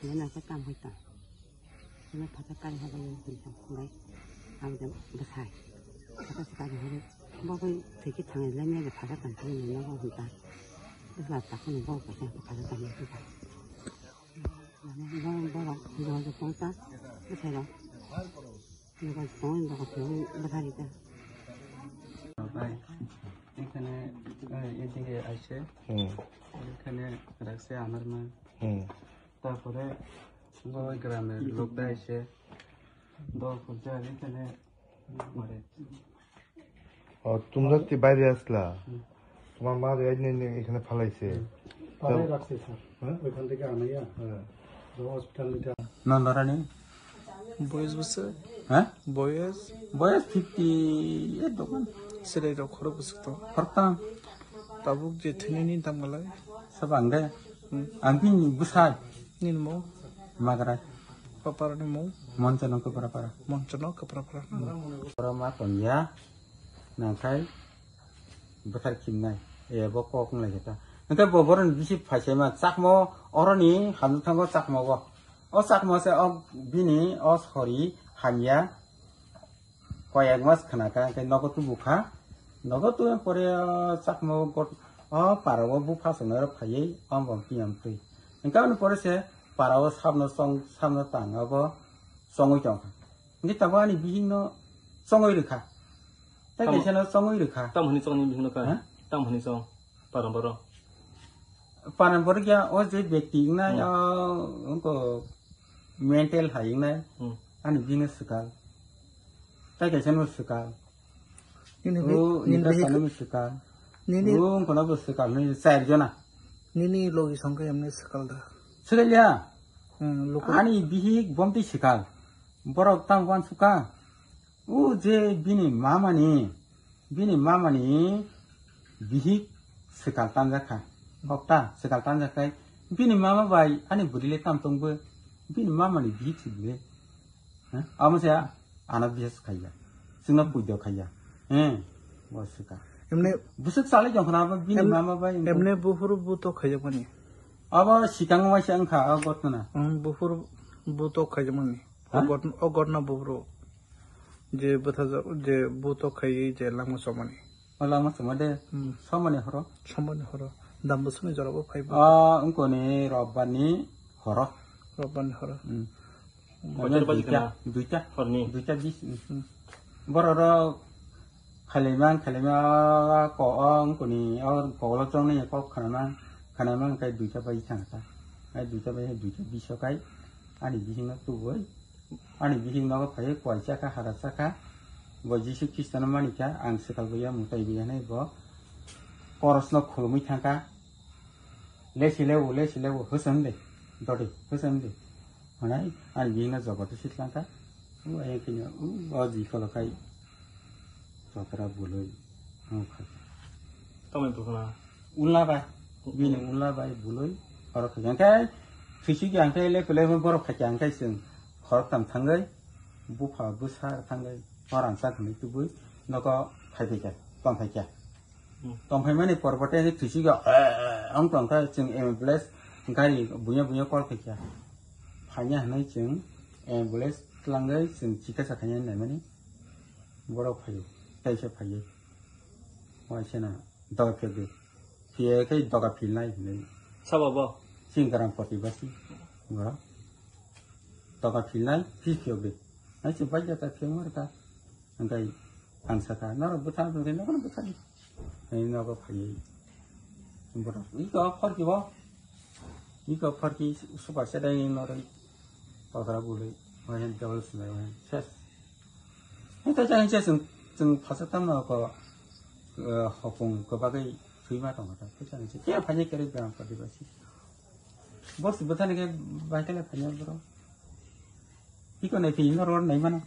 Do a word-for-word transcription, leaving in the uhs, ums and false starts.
Nana khe tam hai ta. Nana phata kari haba yang hoi ta. Bai. Abda bwsai. Phata se kari hore. Bo bai thiki thangai le ne phata tam thang ne bo hoi ta. Bwsla ta ko ne bo ka ta phata tam ne ta. Nana bo bo ro bo ro pon ta. Bwsai ro. Bo ro pon bo ro pon bwsai ta. ভাই, এখানে, এ, এদিকে আসে। হুম। এখানে রাখছে আমার মা। হুম। তারপরে ওই গ্রামের লোকটা এসে দল খুলছে আর এখানে মারে। ও, তোমরা কি বাইরে আসলা? হুম। তোমার মা রে এনে, এনে এখানে ফালাইছে। হুম। পাড়ে রাখছে, স্যার। হ্যাঁ? ওইখান থেকে আনাইয়া হ্যাঁ। হসপিটাল নিতে। নন্দরানী। বয়স বছর? হ্যাঁ? বয়স? বয়স fifty eight দোকান। Serai rok khorok bwswk tong? Khoroktham. Tabuk je thwinani dam galai? Sabang de. Hmm. Ang bini bwsai. Nini mung? Magrai. Papara ni mung? Monchano Kaprapara. Monchano Kaprapara. Oro ma tongya. Nangkhai bwthar khimnai, e, bo kok wng lai khe ta. Hwnkhe bo boroni bisi phaisaima chakmo oroni hamjwk thango chakmo o. O chakmo se o bini o sori hamya koyek mas khna kha, hwnkhe nogo tubu kha. Nogo tubui pore o chakmo got-, o para o bupha songnairok phaiwi o bo piyam twi. Hwnkhe aboni pore se para o sabno chong, sabno tang abo chongwi tong kha. Hwnkhe tabuk ani bihikno chongwi rwkha. Tei Tamo- kaisa no chongwi rwkha. Tamo hwnwi chongni bihikno kha? Ha? Tamo hwnwi chong? Paran boro. Paran boro kya o je bekti wngnai, Hmm. o, wngko mental hai wngnai. Hmm. Ani bihikno swkal. Tei kaisa no swkal. Nini O, bi-, nini nini bihik- sano swkal. Nini O, wngkona bo swkal, nini char jona. Nini logi songkhe emne swkal da. Swkal ya? Hmm, luku- Ani bihik bomti swkal. Borok tamo uansukha. O je bini mamani, bini mamani bihik swkal tanjakha. Okta swkal tanjakha. Bini mama bai ani bwrwi le tam tongbo. Bini mamani bihik se bile. Ha? Amo se ano bihik khaiya. Singna puido khaiya. He. Bo swkal. Emne Bwswk salai jong khna abo bini em-, mama bai. Emne buphuru buto khaijakmani. Abo sikang waisa wngkha o gotna. Hmm, buphuru buto khaijakmani. Ha? O got-, o gotna buphuru. Je bwthajak, je buto khaiwi je langma chomani. O langma choma de Hmm. somani horo? Somani horo. Dam bwswkni jora bo phai bo. Ah, wngkoni robbarni horo. Robbarni horo. Hmm. Bochor Ano baji duita, khna. Duita. Horni. Duita bis. Hmm. Borok rok khailaimang, khailaima ko, o wngkoni, o kolo chongnai kok khnaimang, khnaimang kai duita bai thang ta. Ai duita bai, duita biso kai. Ani bihikno tubui. Ani bihik nogo phaiwi kuai chakha, hara chakha. Bo Jisu Khristono manikha, ang swkal buya, mwtai buya hinwi bo korosno khulumwi thangkha. Lesi lebu, lesi lebu, hwsong de, dodi, hwsong de. Hwnai ani bihikno jogoto sitlangkha. O ayang khe o, o jikholo khai. Tokra buloi, ang khai. Tamni bukhuna? Unla bai, bini unla bai buloi, oro khai. Ang khai, thwisi khe ang khai le pele borok khai khe ang khai chwng khoroktham thangwi, bupha bwsa thangwi, hor ang chak hwnwi tubui, nogo khai phai kha, tong phai kha. Hmm. Tong phai mani porbote thwisi khe, eh, eh, ang tong kha chwng ambulance gari buya buya call khai kha. Phaiya hwnwi chwng ambulance twlangwi chwng chikitsa khaina naimani. Borok phaio, kaisa phaio. Waisana doga phiyok de. Phiya khe doga philnai hinwi. Sabo bo? Chini Gram Poti basi. Borok. Doga philnai, phi phiyok de. Hai se bai jata phiyok mar ka. Angkai ang saka, norok bwtha, norok bwtha. Hai nogo phaiwi. Borok. Iko phorki bo. Iko phorki super sedai norok. Tokra bulwi. Wahen double sinai wahen. Ses. Hwnkhe chang se chwng, chwng phasaktang no ko, eh, hopung kwbagwi thwima tongo ta. Hwnkhe chang se khe phaini kwrwi Gram Poti basi. Boss bwthani khe bai khe le phaini borok. Iko nai phi norok nai mano.